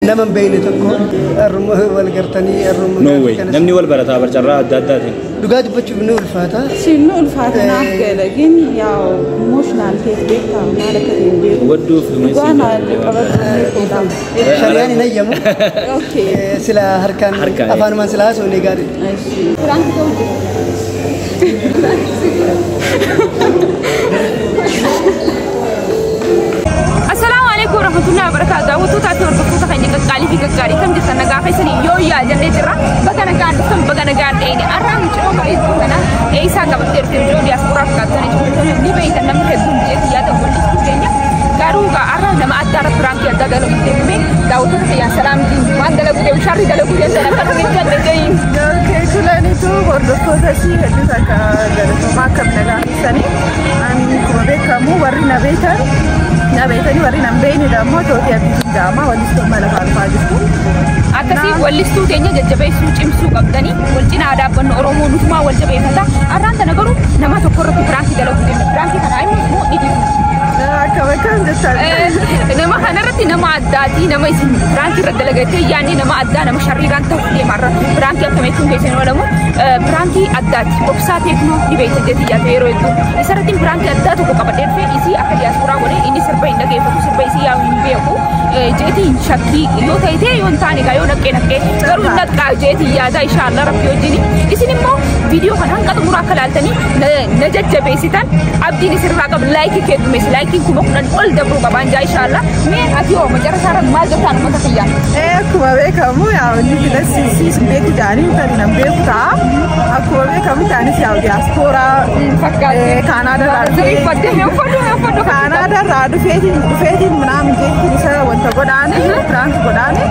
Nama hin beekne tokko har'uma wal gartanii har'uma. No way. Namni wal barataa barcarraa adda addaatiin. Dhugaa dubbachuuf ni ulfaata. Sinnu ulfaata naaf gala gin yaa'u emotional ta'e beektaa maal akka ta'e hin beeku. Wadduuf Dhugaa naa qabatu. Shari'aan hin hayyamu. Okay. Sila harkaan Harkaan. Afaanumaan sila haasofne gaarii. Prank ta'uu jira. Assalaamu alaikum warahmatullahi wabarakatuh. Daawwattoota fi hordoftoota keenya qaqqaalii fi gaggaarii, kam jirtan? Nagaa keessanii? Yoo yaa jennee jirra. Baga nagaan dhuftan, baga nagaan dheene. Har'aa mucaa bareedduu kana eessaa qabattee dhufte? Iddoo diyaasporaa fakkaatanii jirtu. Ni beeytan, namni hedduun jeetti yaada wallistuu keenya. Garuu gaa har'a nama addaa irra prankii addaa dalaguu deemee daawwattoota keenyaan salaam diin waan dalaguu deemu sharri dalaguu deemtan akka nu hin galle gahiin. Okay, kulanitu hordoftoota si hedduu takka galatoomaa, akkam nagaa keessanii? Ani akkuma beekamu warri na beekan na beekanii, warri na hin beekne immoo Tootii Abdiitiin jedhama, wallistuun mana lafaa jirtu. Akkasii wallistuu teenya jajjabeessuu cimsuu qabdanii wal cinaa dhaabbannu. Oromoo nutumaa wal jabeeffata. Har'aan tana garuu nama tokko irratti prankii dalaguu deemna. Prankii kana immoo ni dhiifna. Akkam akkam jechaa? Nama kanarratti nama addaati, nama isin prankii irra dalagattee yaadni nama addaa, nama sharriiraan ta'uu deema irra. Prankii akkamitti keessan oolamu prankii addaati. Obsaa Teeknoo ni beekta jetti yaada yeroo hedduu. Isarratti prankii addaa tokko qabadhee dhufe. Isii akka diyaasporaa godhee inni sirba hin dhageeffatu, sirba isii yaa'u hin beeku. Jeetiin shakkii yoo ta'e ta'e, yoo hin taane egaa yoo naqqee naqqee garuu hin naqqaa jeetiin yaada, inshaallah rabbi wajjin. Isin immoo viidiyoo kana hanga xumuraa akka ilaaltanii na jajjabeessitan abdiin isirraa qaba. Likeii keeddumeessi, likeiin 10,000 ol dabruu qabaan jaa inshaallah. Mee ati hoo macarrasaarra maal jettaan uummata kiyyaan? Akkuma beekamu yaa inni filas beeku jedhanii kan nan beeku ta'a. Akkuma beekamu ta'anis yaa diyaaspooraa Fakkaatti. Kaanaadaarraa dhufee Uffadde mee, uffadhu mee, uffadhu. Kaanaadaarraa dhufeetiin minaamin jechuun isa wanta godhaani prank godhaani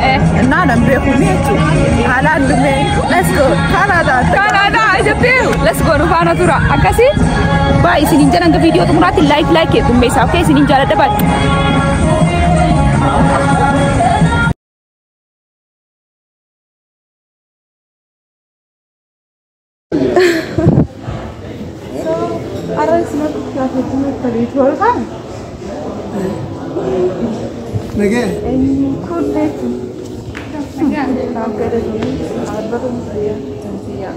innaa nan beeku ni jechuudha. Haalaan dhumee, let's go Kaanaadaa. Kaanaadaa jettee, let's go, nu faana tura. Akkasii baay'ee isiniin jedhan hanga viidiyoo xumuraatti like like heddummeessaa. Okay, isiniin jaaladha, baay'ee. Har'a isin gaafachuu toliitu warqaan Nagee. Kulleetu. Naaf galatoomi. Dhaabbata Musayyaa.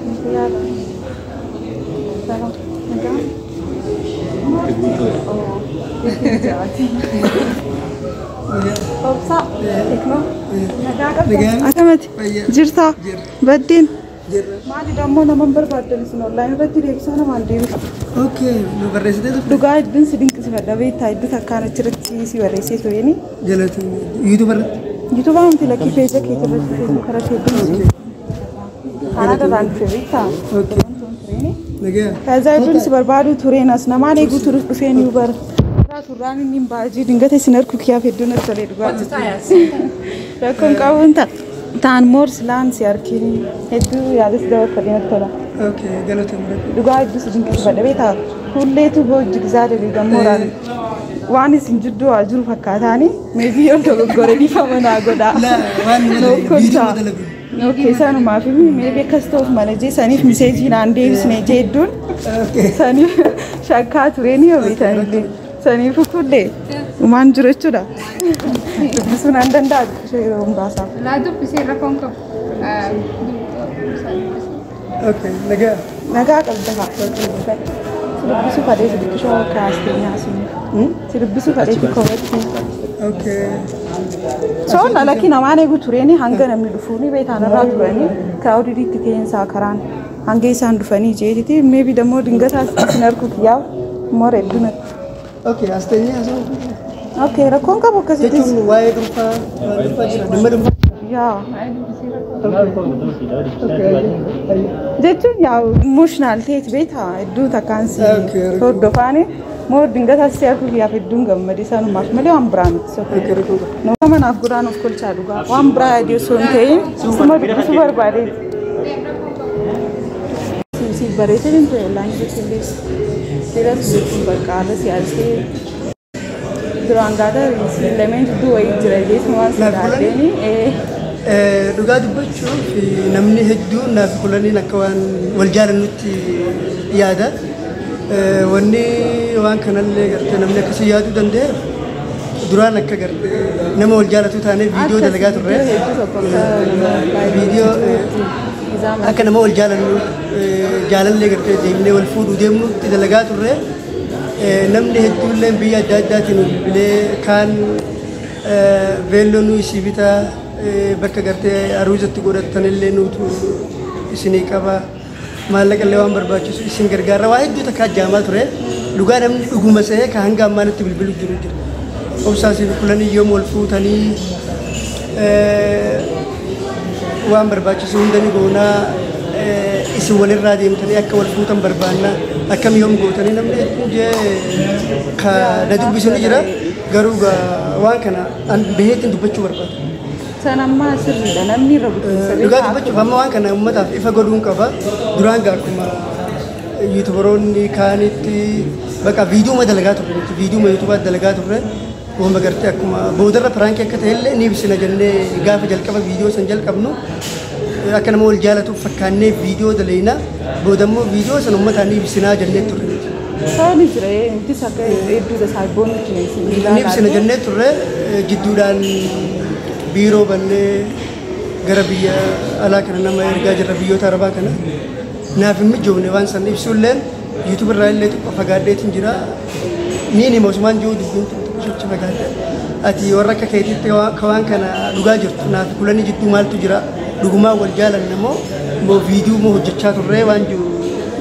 Musayyaa. Salam. Nagaa. Jaati. Obsaa. Teknoo. Nagaa qabda. Nagaa. Akkamati? Fayyaa. Jirtaa? Jirra. Baddeen. Jirra. Maali dammoo nama hin barbaaddan isin online irratti deebisaa namaan deebisu. Okay, nu barreessitee turte. Dhugaa hedduun si dinqisiifadha beektaa, hedduu takkaan achirratti si barreessee tureeni. Jalatu YouTube irratti. YouTube miti, lakkii, page keetii irratti, Facebook irratti hedduun Kaanaada irraan dhufe beektaa. Okay. Nagee. Kaza hedduun si barbaadu tureen as namaan eeguu turus dhufeen iyyuu bara. Irraa turraan inni hin baajii dingata isin harku kiyyaaf hedduun natti tolee dhugaa. Rakkoon qabuun ta'a. Ta'an moor silaan si harkiin hedduu yaadas dabarfadhee natti tola. Okay, galatoomii. Dhugaa hedduu si dinqisiifadha beektaa. Hulleetu boojji gizaa dalii mooraan waan isin jidduu haa jiru fakkaataani maybe yoo dogoggore dhiifama naa godhaa. Laa, waan nama No, dalagu, kolchaa. viidiyoo dalagu. Okay, sanumaaf maybe akkas ta'uuf malee jee saniif messageii naan deebisne jee hedduun saniif shakkaa tureeni yoo beektanillee saniif kullee dhumaan jiru jechuudha. Dubbisuu naan danda'a yeroo muraasaaf. Laa, dubbisee rakkoon qabu. Okay, nagaa. Nagaa qabda haa. Si dubbisuu fadhee si dubbisuu kaastee nyaasuu. Si dubbisuu fadhee fi koobatti. Okay. Soon alakki namaan eegu tureeni hanga namni dhufuuni beektaan irraa turanii crowdediitti keensaa karaan hanga isaan dhufanii jeetiti maybe dammoo dingataa isin harku kiyyaaf moora hedduu natti. Okay, as teenyee haasa'uu. Okay, rakkoon qabu akkasittis. Jechuun waa'ee dhuunfaa, waan dhuunfaa jira, dhimma dhuunfaa. Yaa. Okay. Jechuun yaa emotional ta'eeti beektaa, hedduu takkaan si Okay, okay. hordofaani moo dingataa si harku kiyyaaf hedduun gammade sanumaaf malee waan biraa miti. Okay, rakkoo qaba. Nama manaaf godhaan of kolchaa, dhugaa waan biraa yaadee osoo hin ta'in suma dubbisuu barbaadeeti. Si bareechee hin ture online irratti illee dhiiras jechuun bakka haala si argee duraan gaata lameen jidduu wayii jira jechuun waan si Naaf ilaalleeni. Dhugaa dubbachuuf namni hedduun naaf kulaniin akka waan wal jaalannutti yaada. Wanni waan kanallee gartee namni akkasii yaaduu danda'eef Duraan akka gartee nama wal jaalatu taanee viidiyoo dalagaa turre. Viidiyoo akka nama wal jaalannu jaalallee gartee deemnee wal fuudhuu deemnu itti dalagaa turre. Namni hedduullee biyya adda addaatiin bilbilee kaan veelloo nu isii bitaa, bakka gartee aruuzatti godhatanillee nuutu isinii qaba, maallaqa illee waan barbaachisu isin gargaara, waa hedduu takka ajjaamaa ture. Dhugaa namni dhuguma sa'ee ka hanga ammaa natti bilbilu jiru jira. Obsaa fi Kulanii yoom wal fuutanii, waan barbaachisu hunda ni goonaa, isin walirraa deemtanii akka wal fuutan barbaanna, akkam yoom gootanii, namni hedduun jee ka na dubbisu ni jira. Garuu waan kana an baheetiin dubbachuu barbaada. San ammaa sirriidha, namni irra butuunsa. Dhugaa dubbachuuf amma waan kana uummataaf ifa godhuun qaba. Duraan gaa akkuma YouTuberoonni kaanitti bakka viidiyoo dalagaa turre nuti, viidiyoo YouTubaa dalagaa turre. Wama gartee akkuma boodarra prankii akka ta'ellee ni ibsina jennee gaafa jalqaba viidiyoo san jalqabnu akka nama wal jaalatuuf fakkaannee viidiyoo dalaynaa, boodammoo viidiyoo san uummataan ni ibsinaa jennee turre. Sababni jira nutis akka hedduudha saayiboonni keessa. Ni ibsina jennee turre. Jidduudhaan biiroo bannee gara biyya alaa kana nama ergaa jirra, biyyoota arabaa kana. Naaf hin mijoofne waan san ibsuulleen, YouTube irraa illee xiqqoo fagaadheetiin jira. Niin hima osumaan jiru dubbiin xiqqoo fagaadhe. Ati warra akka keetitti ka waan kana dhugaa jirtu, naaf Kulanii jidduu maaltu jira, dhugumaan wal jaalanna moo viidiyoo moo hojjechaa turree waan jiru?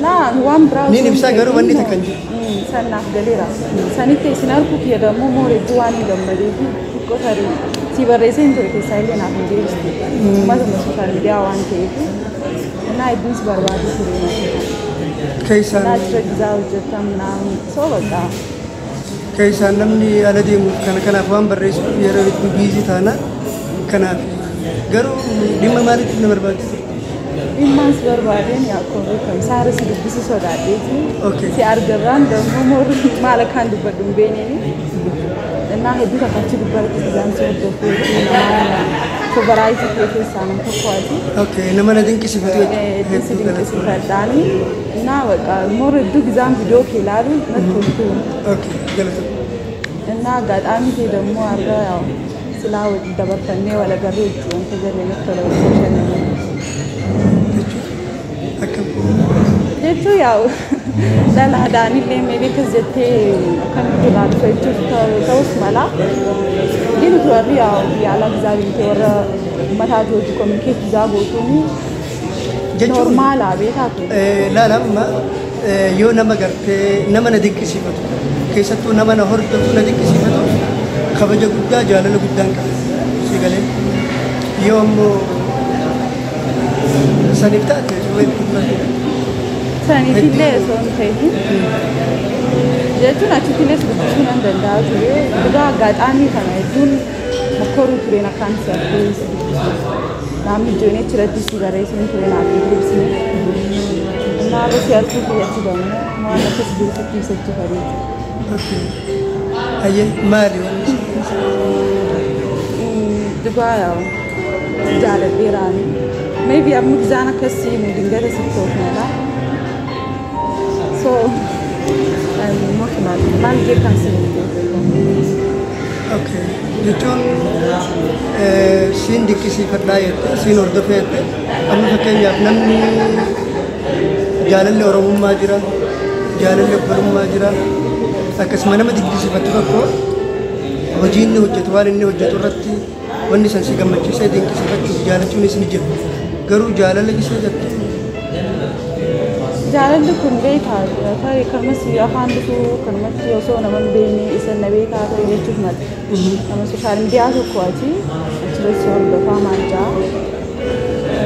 Laa, waan biraa. Niin ibsaa, garuu wanni takka hin jiru. San naaf galeera. Sanitti isin arguu kiyya dammoo moo hedduu waan hin gammadeef xiqqoo tarii si barreessee hin ture, keessaa illee naaf hin deebiste. Uummatuma social media waan ta'eef. Innaa hedduun si barbaadu ture natti. Keessaan Achirra gizaa hojjetan naan soo bakka. Keessaan namni ala deemuuf kana kanaaf waan barreessuuf yeroo hedduu busy taana. Kanaaf garuu dhimma maaliitiif na barbaachisa? Dhimmaan si barbaadeen akkuma beekamu saara si dubbisu sodaadheeti. Si argarraan dammoo moorri maal akkaan dubbadhu hin beekneeni. Innaa hedduu takka achi gubbaatti gizaan si hordofuu namaa favorite kee keessaa nama tokko ati. Okay, nama na dinqisiifatu jechuudha. Hedduu si dinqisiifadhaani. Innaa bakka moorri hedduu gizaan viidiyoo kee ilaalu natti toltu. Okay, galatoomi. Innaa aggaadhaamii kee dammoo har'a silaa wajji dabarfannee wal agarree wajji wanta jarree natti tola wajji bashannanee. Jechuun akkam? Jechuun yaa'u dhalaadhaan illee maybe akkas jettee akkamitti irraa dhufa jechuuf ta'us mala. Inni nuti warri yaa'u biyya alaa gizaa deemtee warra uummataati hojii communicate gizaa gootuuni Jechuun normalaa beekaa kun. Laala, amma yoo nama gartee nama na dinqisiifatu, keessattuu nama na hordofu na dinqisiifatu, kabaja guddaa jaalala guddaan qaba si galee. Yoo ammoo saniif taate Saniifillee osoo hin ta'in jechuun achitti illee dubbisuu nan danda'a ture. Dhugaa aggaadhaamii kana hedduun mokkoruu tureen akkaan si arguu si dubbisu. Namni ijoollee achirratti si barreesseen ture naaf hin deebisne. Innaa har'a si arguu kiyyatti dammoo waan akkas jiru sitti ibsachuu fedheeti. Okay. Hayyee, maali wanni sun? Dhugaa yaa'u jaaladheeraani. Maybe amma gizaan akkasii mu dingata sitti ta'uuf mala. So I'm emotional. Maal jeekan si Okay. Jechuun siin dinqisiifadhaa jette, siin hordofee jette. Amma fakkeenyaaf namni jaalalli Oromummaa jira, jaalalli obbolummaa jira. Akkasuma nama dinqisiifattu tokko hojii inni hojjetu, waan inni hojjetu irratti wanni san si gammachiisee dinqisiifachuuf jaalachuunis ni jira. Garuu jaalala gisee jettu Jaalalli kun beekaa ta'e kanumas afaan dhufuu kanumatti osoo nama hin beekne isa na beekaa ta'e jechuuf mala. Nama social media tokko ati achirratti hordofaa maal jaa.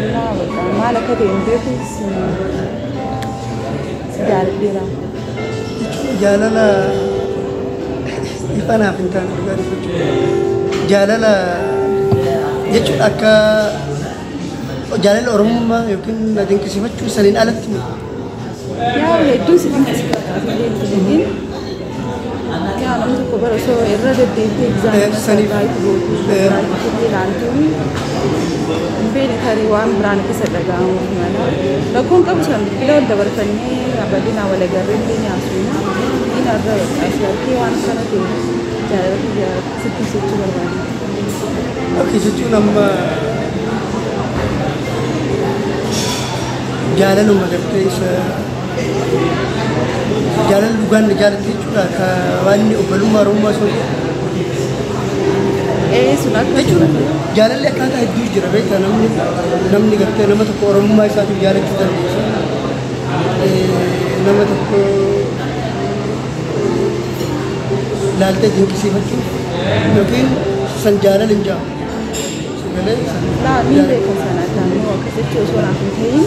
Innaa bakka maal akka ta'e hin beeku si jaaladheera. Jechuun jaalala ifa naaf hin taane dhugaa dubbachuuf. Jaalala jechuun akka jaalala Oromummaa yookiin na dinqisiifachuu saniin alatti miti. Yaa, hedduun si dinqisiifata illee hin yaa namni tokko bara osoo irra deddeebitee exam right gootu right ilaaltuun hin beekne tarii waan biraan keessa dhaga'amuuf mala. Rakkoon qabu san bilbila wal dabarfannee bal'inaa wal agarree illee ni haasofna. Inni irra bakka si harkee waan akkana ta'e Jaalala kiyya sitti ibsachuu barbaade. Okay, jechuun amma jaalaluma gartee isa jaalala dhugaan na jaalatte jechuudha ka waan inni obbolummaa Oromummaa sun Ee, sun akka jechuun jaalalli akkaataa hedduu jira beektaa. Namni gartee nama tokko Oromummaa isaatiif jaalachuu dandeessa. Nama tokko laaltee dinqisiifachuuf yookiin san jaalala hin jaamu. Sagalee san Laa, niin beeka sana addaan akkasitti osoo naaf hin ta'in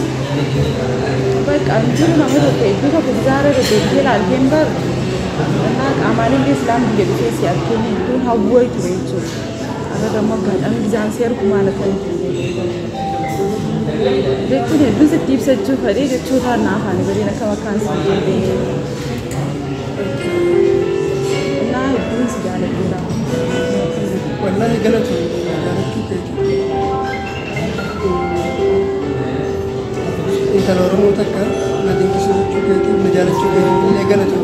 bakka hin jiru nama tokko iddoo tokko gizaara deddeebitee ilaaltee hin barru. Innaa qaamaan illee islaam biyya dhufee si arkeen hedduun hawwii ture jechuudha. Har'a dammoo gaadhaan gizaan si argu maal akka hin jechuun hedduun sitti ibsachuu fedhee jechootaan na afaan bariin akka makkaan si deebi'ee. Innaa hedduun si jaaladheera. Wallaahi galatu jaalachuu keeti. Intala Oromoo takka na dinqisiifachuu keetiif na jaalachuu keetiif illee galatu.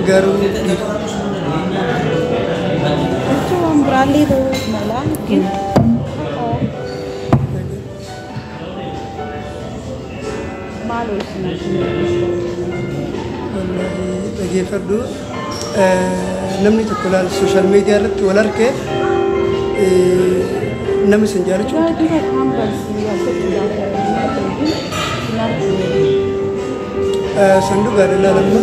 Garuu dhiifama. Jechuun waan biraallee ta'uu mala ግን maal oolchina? Wallaahi dhageeffadhu, namni tokko laal social media irratti wal arkee namni sin jaalachuu Dura kaan barsii akkatti gaafa san dhugaadha. Laal amma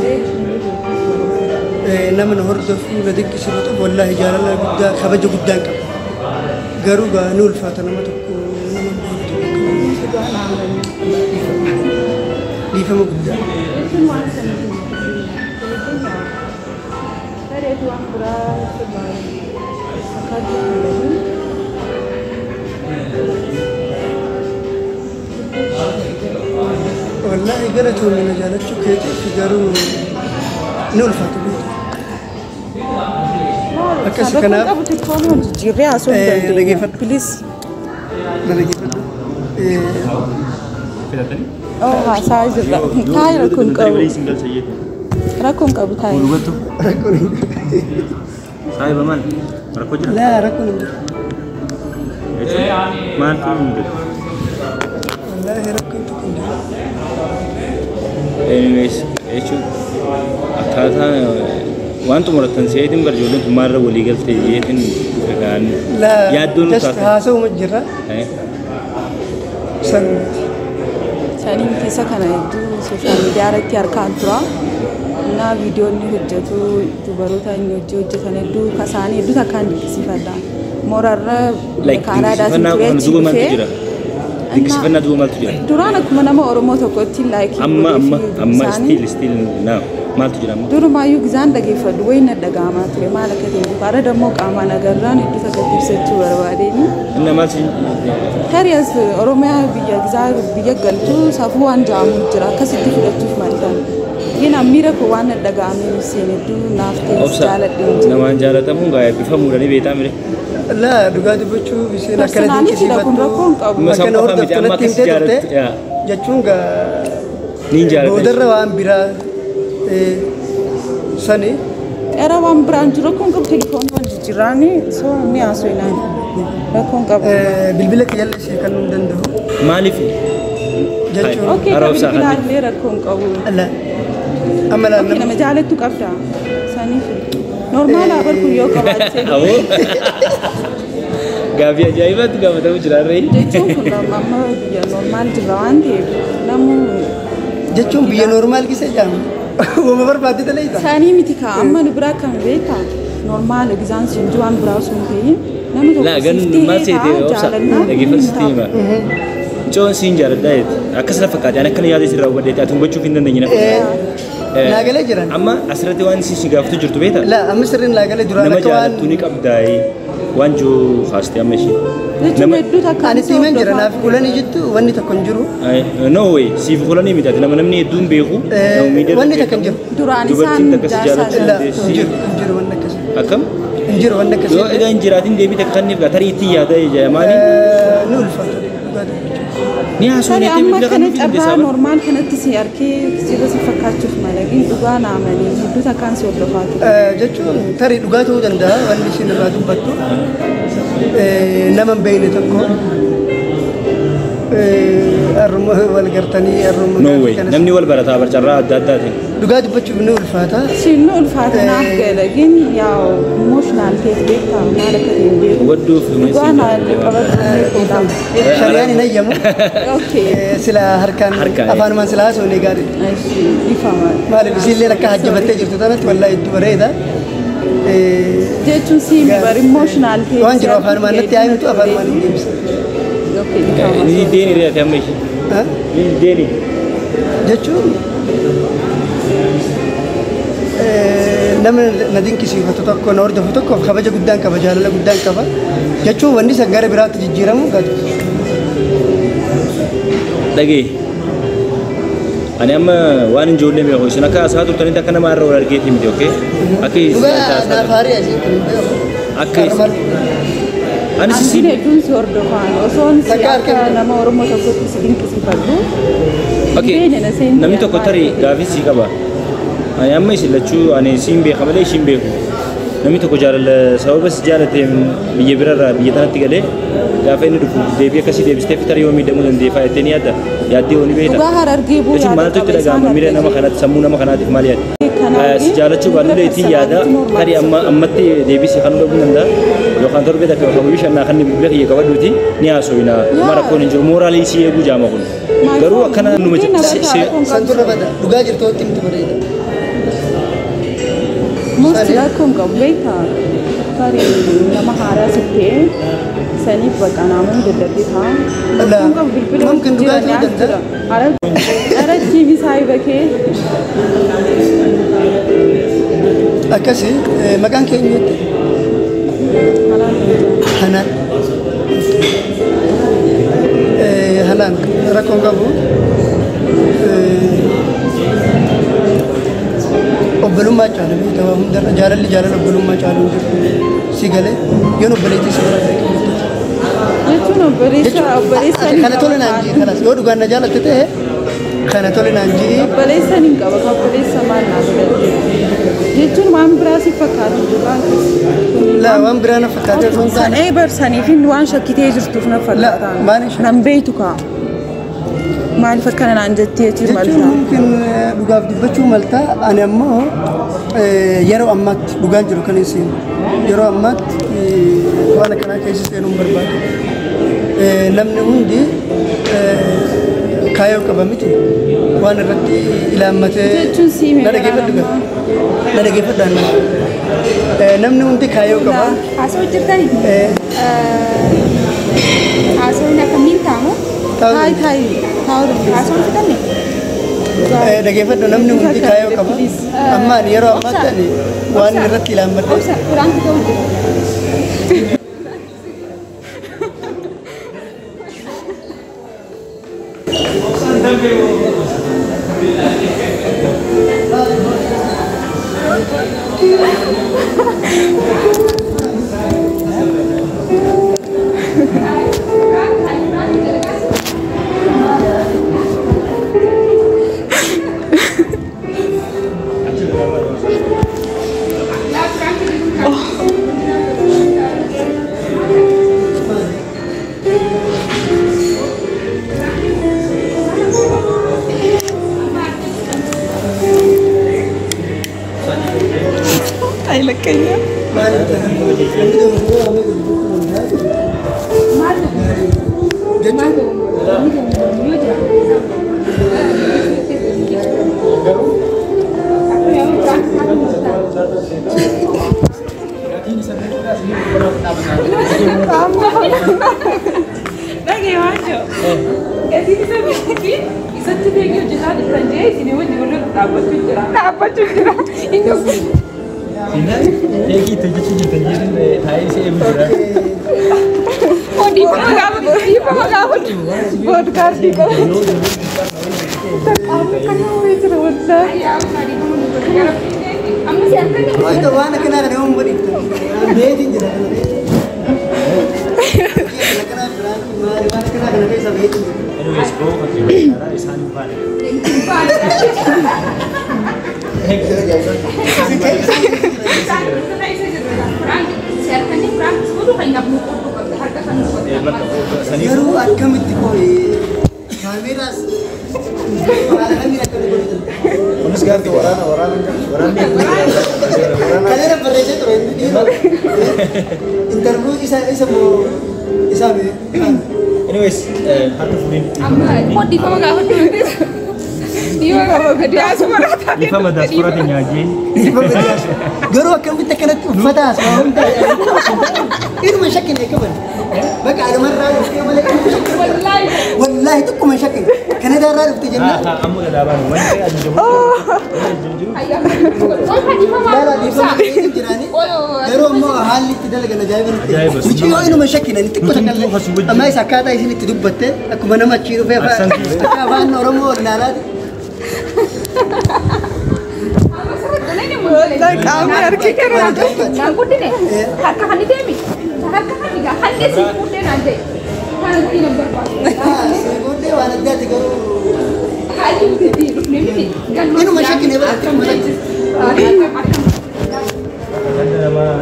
nama na hordofu na dinqisiifatuuf wallaahi jaalala guddaa kabaja guddaan qaba. Garuu gaa ni ulfaata nama tokko nama hin beekne tokko dhiifama guddaa. Jechuun waan sana tareetu waan biraa fakkaachuu malanii. Wallaahi galatoomii na jaalachuu keetiif, garuu ni ulfaata beektu. Akkasi kanaaf Qabu xiqqoon wal jijjiirree haasoo hin dandeenya. Dhageeffadhu. Please. Na dhageeffadhu. Filatanii? Oh, haasaa jirra. Taa'e, rakkoon qabu. Rakkoon qabu, taa'e. Hubattu. Rakkoon hin jiru. Saahiba, maal? Rakkoo jira? Laa, rakkoon hin jiru. Jechuun maaltu hin jiru? Wallaahi rakkoon tokko hin jiru. Anyways, jechuun akkaataa waan xumurattan seetiin bar ijoolleen tun maalirra walii galtee jeetiin kan Laa, yaaddoon just taate. haasa'uma jirra san. Saniin keessa kana hedduu social media irratti harkaan tura. Innaa viidiyoo inni hojjetu, dubaroota inni hojii hojjetan hedduu kasaanii hedduu takkaan dinqisiifadha. Moorarra Like Kaanaadaatiin dinqisiifannaa ture kana achi duuba maaltu dhufee. jira? Dinqisiifannaa duuba maaltu jira? Duraan akkuma nama Oromoo tokkotti like Amma still now maaltu jira amma? Durumaayyuu gizaan dhageeffadhu wayi na dhaga'amaa ture, maal akka ta'e beeku. Har'a dammoo qaamaan agarraan hedduu takkatti ibsachuu barbaadeen. Inni maal si Tarii as Oromiyaa biyya gizaa biyya galtu safuu waan ja'amu jira, akkasitti fudhachuuf maltan. Gina miira koo waan na dhaga'amee ibseen hedduu naaf ta'e Obsa jaaladheen jira. Namaan jaalatamuun gaa eebbifamuudha ni beektaa mire. Laa, dhugaa dubbachuu isheen akkana Personality dha kun, rakkoo hin qabu. Amma akkana san qofa miti, hordoftu amma natti akkas himtee turte jaalattu yaa. Jechuun gaa Niin jaaladha. Boodarra waan biraa sani. Era waan biraan jiru, rakkoon qabu, telefoonii wal jijjiirraani soo ni haasofnaan rakkoon qabu. Bilbila kiyyallee ishee kennuu hin danda'u Maaliif? Jechuun Okay, Hara ka obsaa bilbilaa illee rakkoon qabu. La, amma laal Okay, nama jaalattu qabda. Saniif normal bar kun yoo qabaatte. Awoo. Gaaffii ajaa'ibaatti gaafatamu jira harree. Jechuun kun amma biyya normal jirra waan ta'eef namuu Jechuun biyya normal keessa jedhamu uuma barbaadde dalagaa. Sanii miti kaa, amma nu biraa kan beektaa normal gizaan sun waan biraa osoo hin ta'in namni tokko Laa gan siif maal ta'ee seete taa obsa jaalannaa dhaggeeffatu sitti hima. Mucoon siin jaaladhaa jetti. Akkas na fakkaate, ani akkana yaada sirraa hubadheetti ati hubachuuf hin dandeenye na fakkaata. Naagalee jiran. Amma asirratti waan si gaafatu jirtu beektaa? La, amma sirriin naagalee duraan Nama akka waan jaalattu ni qabdaayee waan jiru kaastee amma ishee. Jechuun hedduu takka Ani itti himan jira, naaf kulanii jettu wanni tokko hin jiru. No way, siif kulanii miti, ati nama namni hedduun beeku. Nama miidiyaa Wanni takka hin jiru. Duraan Dubartiin isaan takka si jaarsaa jaalachuu La, hin dandeessi. jiru, hin jiru wanni akkasii. Akkam? Hin jiru wanni akkasii. Yoo egaa hin jiraatin deebii takka kan tarii itti yaada maali? Ni ulfaata dhugaa dubbachuuf. Ni haasofne Tari amma bilbila kan kana nuti carraa dandeessaa. Normaal kanatti si arkee sirra si fakkaachuuf malagin dhugaa naamanii hedduu takkaan si hordofaa ture. Jechuun tarii dhugaa ta'uu danda'a wanni isin irraa dubbattu. Nama hin beekne tokko har'uma wal gartanii har'uma No way. Namni wal barataa barcarraa adda addaatiin. Dhugaa dubbachuuf ni ulfaata. Siin nu ulfaata naaf gala gin yaa emotional ta'e beektaa maal akka ta'e hin beeku. Hubadduuf Dhugaa naan qabadhu. Shari'aan hin hayyamu. Okay. Sila harkaan Harkaan. Afaanumaan sila haasofne gaarii. Ishi ifama. Maaliif isiillee akka hajjabattee jirtu tanatti wallaahi hedduu bareeda. Jechuun siimi bar emotional ta'e. Waan jiru afaanumaan natti haayimtu afaanumaan hin deebisa. Okay, ifama. Ni deeni re'ate amma ishee. Ni deeni. Jechuun nama na dinqisiifatu tokko na hordofu tokkoof kabaja guddaan qaba, jaalala guddaan qaba jechuun wanni san gara biraatti jijjiiramu gadi. Dhagee. Ani amma waan ijoollee beeku isin akka haasa'aa turtanitti akka nama har'a wal argeetii miti, okay? Akka isin Dhugaa haasa'aa naaf haarii asii kun hin beeku. Akka isin ani Ani si hedduun si hordofaan osoon si Takka akka harka nama Oromoo tokkotti si dinqisiifadhu. Okay. Beene na seentii Namni tokko tarii gaafii sii qaba. Ani amma isin lachuu ani siin beeka malee ishiin beeku. Namni tokko jaalala sababa si jaalateen biyya birarraa biyya tanatti galee gaafa inni dhufu deebii akkasii deebistee fi tarii yoo miidhamuu dandeeffaa jettee ni yaadda. Yaaddee yoo ni beekta. Dhugaa harargee buu Jechuun yaada maaltu itti qaba isaan dhaga'ama miira nama argee. kanaatti sammuu nama kanaatiif maal yaadda? Kanaaf Si jaalachuu baannullee ittiin yaada tarii amma ammatti deebisii kan dhabuu danda'a yookaan torbee takka yookaan guyyaa shannaa kan bilbila kiyya qabadhuuti ni haasofina. Mara rakkoon hin jiru mooraalii si eeguu jaama kun. Garuu akkana numa San turre bada dhugaa jirtu itti himtu bareeda. Musti rakkoon qabu beektaa tarii nama haaraa si ta'e saniif bakka namoonni daddarbee ta'a. Rakkoon qabu bilbila Mumkin dhugaa ta'uu danda'a. Aratti bisaayi bakee. Akkasi maqaan keenya Hanaan. Hanaan rakkoon qabu obbolummaa caala beektaa waa hundarra jaalalli jaalala obbolummaa caalu hin jiru. Si galee yoon obboleettii si bira ta'e Jechuun obboleessa obboleessa ni kana tole naan jii kanas yoo dhugaan na jaalatte ta'e kana tole naan jii. Obboleessa ni qaba kan obboleessa maal naa godhate jechuun waan biraa si fakkaatu dhugaa. Laa waan biraa na fakkaatee osoo hin taane Sanee barsaniif waan shakkitee jirtuuf na fakkaata. La, maaliin shakkite? Nan beektu kaa. Maaliif akkana naan jettee jechuun Jechuun maltaa? Mumkin dhugaaf dubbachuu maltaa ani ammoo yeroo ammaatti dhugaan jiru kan hin seenu yeroo ammaatti waan akkanaa keessa seenuu hin barbaadu. Namni hundi kaayyoo qaba miti waan irratti ilaammatee Jechuun siime na dhaggeeffadhu garaa gaa na dhaggeeffadhu anna. Namni hundi kaayyoo qaba. Haasawuu jirtanii? Haasawuun akkamiin ta'amu? Taayi taayi taa'uu dandeessa. Haasawuun fixanne? Dhaggeeffadhu namni hundi kaayyoo qaba. Amma ani yeroo ammaatti ani waan irratti ilaammadhe Obsa, prank ta'uu jira. አይለቀኝም። Maaliif ta'e? Namni tokko waan jechuun Dhagee waan jiru. Gatiin isa beekti isatti beekee hojjetaa jirtan jee isin wajjin wal dhaabbachuu jira. Dhaabbachuu jira. Inni Eegii itti hojjechuu jirtan jedhin taa'ee si eegu jira. Dhiifama gaafatu. Dhiifama gaafatu. Boodgaardii qaba. Qaamni kan uumee jira wallaahi. Amma Amma si harkanne Wanta waan akkanaa kana yoom godhiftu? Beetiin jira kana beetiin. Akkanaa biraankii maali waan akkanaa kana keessa beetiin jira. Anyways, boo fakkii isaan hin baane. Garuu akkamitti qo'ee kaameraas haala kamiin akkamitti godhitan? Kunis gaaffii Waraana waraana waraanni Kaleera barreessee ture inni dhiiroo. Interview isa isa moo isaa mee? Anyways, harka fuudhin. Dhiifama gaafadhu. Dhiifama diyaaspoora taate. Dhiifama diyaaspoora keenya wajjin. Garuu akkamitti akkanatti uffataas waa hunda inuma shakkine qaban. Bakka alumarraa dhuftee malee inuma shakkine. Wallaahi. Wallaahi tokkuma shakkine. Kanadaarraa dhufte jennaan. Amma gadaabaan wanti ani jiru. Lala dhiifama ta'ee jiraani. Garuu ammoo haalli itti dalagan ajaa'iba nutti. Ajaa'iba. Mucayyoo inuma shakkine xiqqoo takka Nuti illee. Amma isa akkaataa isin itti dubbatte akkuma nama achii dhufee akka afaan Oromoo wallaalaati. Qaamni harki kana. Naan guddine harka kan deemi harka kan egaa halli si fuudhee naan ta'e kan ittiin hin barbaadu. Booddee waan addaati garuu Haalli nuti itti dhufne miti. Inuma shakkine bara akkuma shakkine. Ganda namaa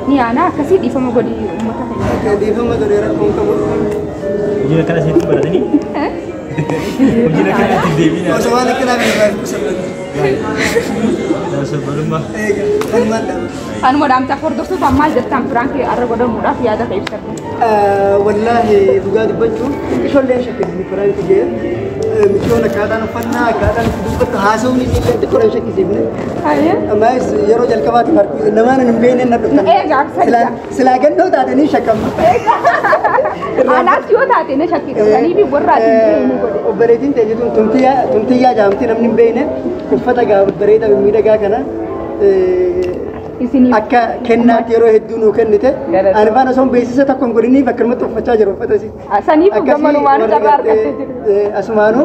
Ni aanaa akkasii dhiifama godhi uummata keenya. Dhiifama godhee rakkoon qabu. Hojii akkana isinitti baratanii? Hojii akkana itti deebiin. Osoo waan akkanaa beekaa qusannoo. Sabbalummaa. Eega kanumaan dhaaba. Anuma dhaamtaaf hordoftoota maal jettaan piraankii arra godhamuudhaaf yaada kee ibsadhu. Wallaahi dhugaa dubbachuun ijoolleen shakkisni piraanki jee michoon akkaataan uffannaa akkaataan itti dubbattu haasawni illee xiqqoo hin shakkisiifne. Ammaas yeroo jalqabaatiif harku namaan hin beekne na dhuftan. Eega akkasii. Silaa gannoo taatanii shakkamma. Anaas yoo taate na shakkisa. Saniif warra ati hin beekne godhe. Obboleettiin teessituun tumtiyyaa jaamti namni hin beekne uffata bareedaa mimmiidhagaa kana Isiniif akka kennaatti yeroo hedduu nuu kennite. Ani faana osoo beeksisa tokko hin godhiniif akkanumatti uffachaa jiru uffata isii. Saniif gammanumaanuu carraa argattee jirti. Asumaanuu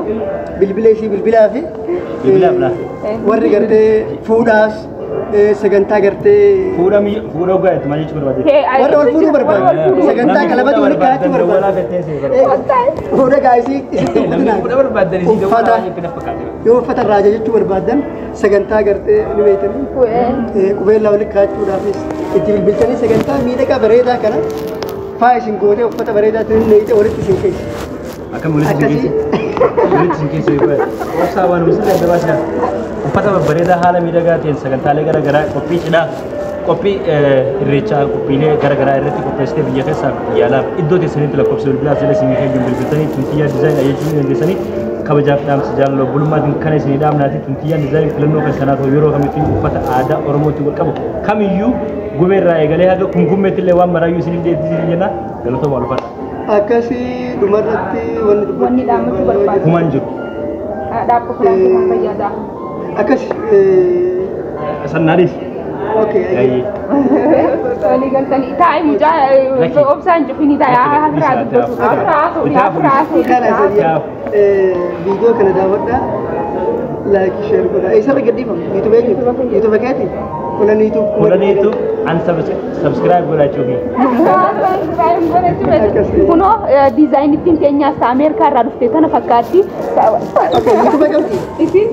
bilbila isii bilbilaa fi Bilbilaaf laa. warri gartee fuudhaas sagantaa gartee Fuudha mi'a fuudha ogaa maal jechuu barbaade? warra wal fuudhuu barbaadu sagantaa qalabatu walitti kaa'achuu barbaadu. Fuudha gaa'isii isitti Namni fuudha barbaaddan isii uffata yoo uffata irraa jechuu barbaaddan sagantaa gartee ni beektanii qubeellaa walitti kaa'achuudhaafis itti bilbiltanii sagantaa miidhagaa bareedaa kana faa isin gootee uffata bareedaa isin neeyitee walitti isin keessa. Akkam walitti isin keessa? Walitti isin keessa yoo obsaa waan misirri adda baasaa. Uffata babbareedaa haala miidhagaa ta'een sagantaalee garaa garaa qophii cidhaa qophii irreechaa qophiilee garaa garaa irratti qopheessitee biyya keessaa biyya alaaf iddoo teessanitti lakkoofsa bilbilaa jala isinii kennuun bilbiltanii Tumtiyyaa Design ajajachuu dandeessanii kabajaaf dhaamsa jaalala obbolummaatiin kana isinii dhaamnaati Tumtiyyaan Design filannoo kan sanaa ta'u yeroo kamittuu uffata aadaa Oromootti wal qabu kamiyyuu gubeerraa eegalee haga kungummeetti illee waan maraayyuu isiniif deebisii jenna galatooma ulfaadha. Akkasii dhumarratti wanni dubbachuu Wanni dhaammachuu barbaadu. Humaan jiru. Dhaabba piraankii kan fayyadaa. Akkas Sannaanis. Okay. Ayyee. Walii galtanii taa'e mucaa obsaan cufini taa'e hafuraa dubbatu. Hafuraa haasa'u hafuraa haasa'u. Kana viidiyoo kana daawwadhaa like share godhaa. Eessarra gadhiifama? YouTube eenyu? YouTube keeti? Kulaniitu. Kulaniitu an subscribe godhachuufi. Kunoo diizaayinittiin teenyaas Ameerikaa irraa dhufte tana fakkaatti. Okay, YouTube qabdi? Isin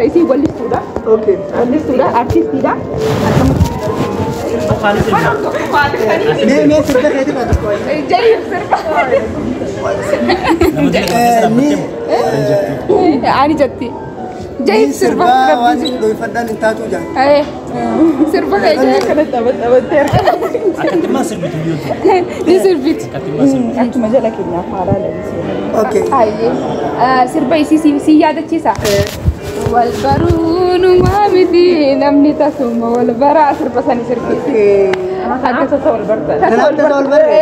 isin wallistuudha. Okay. Wallistuudha, artistiidha. Mee mee sirba keetirraa tokko wayi. Jayyib sirba. Ni Ani jetti. Jayyib sirba. sirbaa waan dhoofadhaan hin taatu jaa. Sirba kee Kana taphattee Akkattimmaa sirbitu biyyooti. ni sirbiti. Akkattimmaa sirbitu. Akkuma jala keenyaaf haaraa lalisee. Okay. Ayyee. Sirba isii si yaadachiisa. Wal baruunumaa miti namni tasuma wal baraa sirba sani sirbiti. Akka tasa wal bartan. Kanaaf tasa wal barre.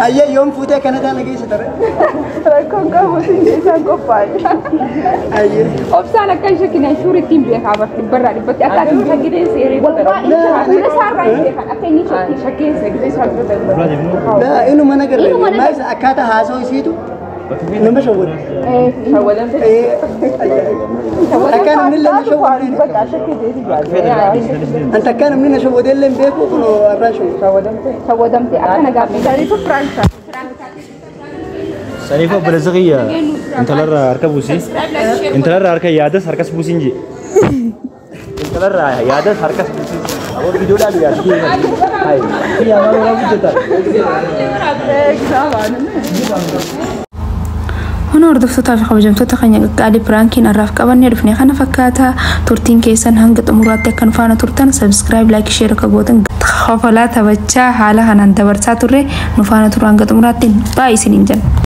Ayyee yoom fuutee Kanadaa na geessa ture? Rakkoon qabu siin isaan qophaa'e. Ayyee. Obsaan akka ishee kinaan shuur ittiin beekaa barti barraa dhibbatti akka ati Shakkeen seeree wal baay'ee fuula isaarraa hin beekan akka inni shakkii Shakkeen seeree isaan Dura deemnu. Laa inuma na garre. Inuma na Maayis akkaataa haasoo isiitu Nama shawwadu. Shawwadamte. Akka namni illee na shawwadu. Bakka shakkii jeeti yaadde. Anta akka namni na shawwade illee hin beeku kun har'aan shawwadu. Shawwadamte akkana gaaffii. Saniifuu prank taate. Saniif obboleessa kiyya intalarraa harka buusii. Intalarraa harka yaadas harkas buusiin jee. Intalarraa yaadas harkas buusiin. Aboo viidiyoodhaan yaadu. Hayi. Kiyya maal waraabuu hojjetaa? Kun hordoftootaa fi kabajamtoota keenya qaqqaalii prankiin har'aaf qabannee dhufne kana fakkaata. Turtiin keessan hanga xumuraatti akka nu faana turtan subscribe, like, share akka gootan hofalaa taphachaa haala kanaan dabarsaa turre nu faana turu hanga xumuraatti baay'ee isiniin jenna.